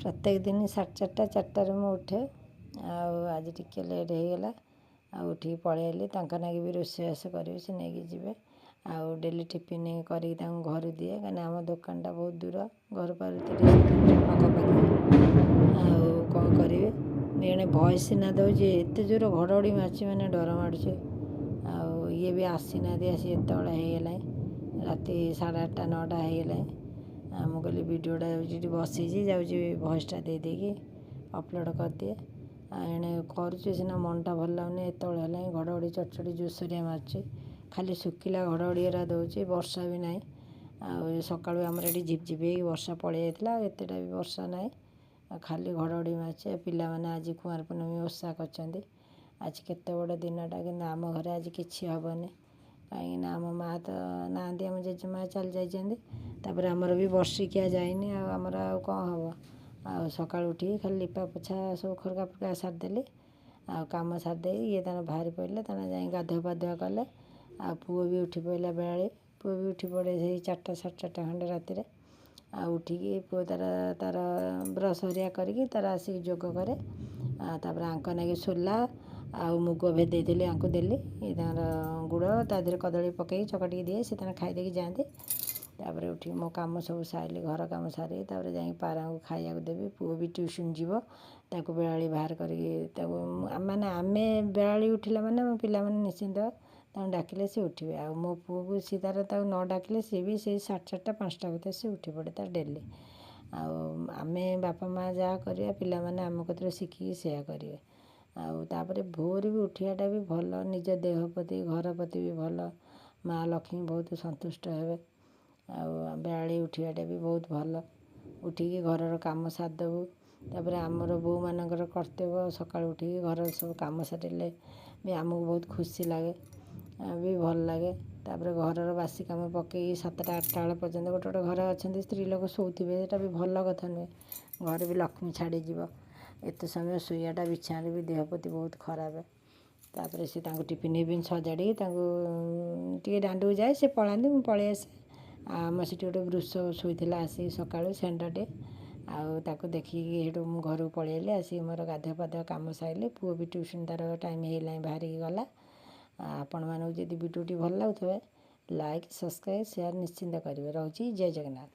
ପ୍ରତ୍ୟେକ ଦିନ 4:30 4ଟାରେ ମୁଁ ଉଠେ। ଆଉ ଆଜି ଟିକେ ଲେଟ୍ ହେଇଗଲା, ଆଉ ଉଠିକି ପଳେଇ ଆଇଲି। ତାଙ୍କ ନାଗି ବି ରୋଷେଇବାସ କରିବି, ସେ ନେଇକି ଯିବେ। ଆଉ ଡେଲି ଟିଫିନ୍ କରିକି ତାଙ୍କୁ ଘରୁ ଦିଏ, କାହିଁକିନା ଆମ ଦୋକାନଟା ବହୁତ ଦୂର, ଘର ପାଖରୁ 30 କିଲୋମିଟର ପାଖାପାଖି। ଆଉ କ'ଣ କରିବି, ଏଣେ ଭଏସ୍ ସିନା ଦେଉଛି, ଏତେ ଜୋର ଘଡ଼ଘଡ଼ି ମାରୁଛି, ମାନେ ଡର ମାଡ଼ୁଛି। ଆଉ ଇଏ ବି ଆସିନାହାନ୍ତି, ଆସି ଏତେବେଳେ ହେଇଗଲାଣି, ରାତି 8:30 9ଟା ହେଇଗଲାଣି। ଆଉ ମୁଁ କହିଲି ଭିଡ଼ିଓଟା ଯାଉଛି, ଏଠି ବସିଛି, ଯାଉଛି ଭଏସ୍ଟା ଦେଇଦେଇକି ଅପଲୋଡ଼ କରିଦିଏ। ଆଉ ଏଣେ କରୁଛି ସିନା ମନଟା ଭଲ ଲାଗୁନି। ଏତେବେଳେ ହେଲାଣି, ଘଡ଼ଘଡ଼ି ଚଡ଼ଚଡ଼ି ଜୋରସୋରିଆ ମାରୁଛି, ଖାଲି ଶୁଖିଲା ଘଡ଼ଘଡ଼ି ଏରା ଦେଉଛି, ବର୍ଷା ବି ନାହିଁ। ଆଉ ସକାଳୁ ଆମର ଏଠି ଝିପ୍ ଝିପ୍ ହେଇକି ବର୍ଷା ପଳେଇ ଯାଇଥିଲା, ଆଉ ଏତେଟା ବି ବର୍ଷା ନାହିଁ, ଆଉ ଖାଲି ଘଡ଼ଘଡ଼ି ମାରୁଛି। ଆଉ ପିଲାମାନେ ଆଜି କୁଆଁର ପୂର୍ଣ୍ଣମୀ ଓଷା କରିଛନ୍ତି, ଆଜି କେତେ ବଡ଼ ଦିନଟା, କିନ୍ତୁ ଆମ ଘରେ ଆଜି କିଛି ହେବନି, କାହିଁକିନା ଆମ ମା' ତ ନାହାନ୍ତି, ଆମ ଜେଜେମା' ଚାଲି ଯାଇଛନ୍ତି। ତାପରେ ଆମର ବି ବର୍ଷିକିଆ ଯାଇନି, ଆଉ ଆମର ଆଉ କ'ଣ ହେବ? ଆଉ ସକାଳୁ ଉଠିକି ଖାଲି ଲିପା ପୋଛା ସବୁ ଖରକା ଫରକା ସାରିଦେଲି, ଆଉ କାମ ସାରିଦେଇ ଇଏ ତାଙ୍କର ବାହାରି ପଡ଼ିଲେ, ତାଙ୍କର ଯାଇ ଗାଧୁଆ ପାଧୁଆ କଲେ। ଆଉ ପୁଅ ବି ଉଠି ପଡ଼ିଲା ବେଳାବେଳି, ପୁଅ ବି ଉଠି ପଡ଼େ ସେଇ 4ଟା 4:30 ଖଣ୍ଡେ ରାତିରେ। ଆଉ ଉଠିକି ପୁଅ ତାର ତାର ବ୍ରସ୍ ହରିଆ କରିକି ତାର ଆସିକି ଯୋଗ କରେ। ଆଉ ତାପରେ ଆଙ୍କ ନାଗି ସୋଲା ଆଉ ମୁଗ ଭେଦେଇଥିଲି, ଆଙ୍କୁ ଦେଲି। ଇଏ ତାଙ୍କର ଗୁଡ଼ ତା ଦେହରେ କଦଳୀ ପକେଇକି ଚକଟିକି ଦିଏ, ସେ ତାଙ୍କର ଖାଇଦେଇକି ଯାଆନ୍ତି। ତାପରେ ଉଠିକି ମୋ କାମ ସବୁ ସାରିଲି, ଘର କାମ ସାରିକି ତାପରେ ଯାଇକି ପାରାଙ୍କୁ ଖାଇବାକୁ ଦେବି। ପୁଅ ବି ଟ୍ୟୁସନ୍ ଯିବ, ତାକୁ ବେଳାବେଳି ବାହାର କରିକି ତାକୁ, ମାନେ ଆମେ ବେଳାବେଳି ଉଠିଲା ମାନେ ଆମ ପିଲାମାନେ ନିଶ୍ଚିନ୍ତ ତାଙ୍କୁ ଡାକିଲେ ସେ ଉଠିବେ। ଆଉ ମୋ ପୁଅକୁ ସିଏ ତାର ତାକୁ ନ ଡାକିଲେ ସିଏ ବି ସେଇ 4:30 5ଟା ଭିତରେ ସେ ଉଠି ପଡ଼େ ତାର ଡେଲି। ଆଉ ଆମେ ବାପା ମା' ଯାହା କରିବା, ପିଲାମାନେ ଆମ କତିରୁ ଶିଖିକି ସେୟା କରିବେ। ଆଉ ତାପରେ ଭୋରୁ ବି ଉଠିବାଟା ବି ଭଲ, ନିଜ ଦେହ ପ୍ରତି ଘର ପ୍ରତି ବି ଭଲ, ମା' ଲକ୍ଷ୍ମୀ ବହୁତ ସନ୍ତୁଷ୍ଟ ହେବେ। ଆଉ ବେଳାବେଳି ଉଠିବାଟା ବି ବହୁତ ଭଲ। ଉଠିକି ଘରର କାମ ସାରିଦେବୁ। ତାପରେ ଆମର ବୋହୂମାନଙ୍କର କର୍ତ୍ତବ୍ୟ ସକାଳୁ ଉଠିକି ଘରର ସବୁ କାମ ସାରିଲେ ବି ଆମକୁ ବହୁତ ଖୁସି ଲାଗେ, ଆଉ ବି ଭଲ ଲାଗେ। ତାପରେ ଘରର ବାସି କାମ ପକେଇକି 7ଟା 8ଟା ବେଳ ପର୍ଯ୍ୟନ୍ତ ଗୋଟେ ଗୋଟେ ଘରେ ଅଛନ୍ତି ସ୍ତ୍ରୀ ଲୋକ ଶୋଉଥିବେ, ସେଇଟା ବି ଭଲ କଥା ନୁହେଁ, ଘରେ ବି ଲକ୍ଷ୍ମୀ ଛାଡ଼ିଯିବ। ଏତେ ସମୟ ଶୋଇବାଟା ବିଛଣାରେ ବି ଦେହ ପ୍ରତି ବହୁତ ଖରାପ। ତାପରେ ସେ ତାଙ୍କୁ ଟିଫିନ୍ ଫିଫିନ୍ ସଜାଡ଼ିକି ତାଙ୍କୁ ଟିକେ ଦାଣ୍ଡକୁ ଯାଏ, ସେ ପଳାନ୍ତି, ମୁଁ ପଳେଇ ଆସେ। ଆଉ ଆମ ସେଠି ଗୋଟେ ବୃଷଭ ଶୋଇଥିଲା ଆସିକି ସକାଳୁ, ଷେଣ୍ଢଟେ, ଆଉ ତାକୁ ଦେଖିକି ସେଇଠୁ ମୁଁ ଘରକୁ ପଳେଇ ଆଇଲି। ଆସିକି ମୋର ଗାଧୁଆ ପାଧୁଆ କାମ ସାରିଲି, ପୁଅ ବି ଟ୍ୟୁସନ୍ ତାର ଟାଇମ୍ ହେଇଗଲାଣି ବାହାରିକି ଗଲା। ଆପଣମାନଙ୍କୁ ଯଦି ଭିଡ଼ିଓଟି ଭଲ ଲାଗୁଥିବେ, ଲାଇକ୍, ସବସ୍କ୍ରାଇବ୍, ସେୟାର ନିଶ୍ଚିନ୍ତ କରିବେ। ରହୁଛି, ଜୟ ଜଗନ୍ନାଥ।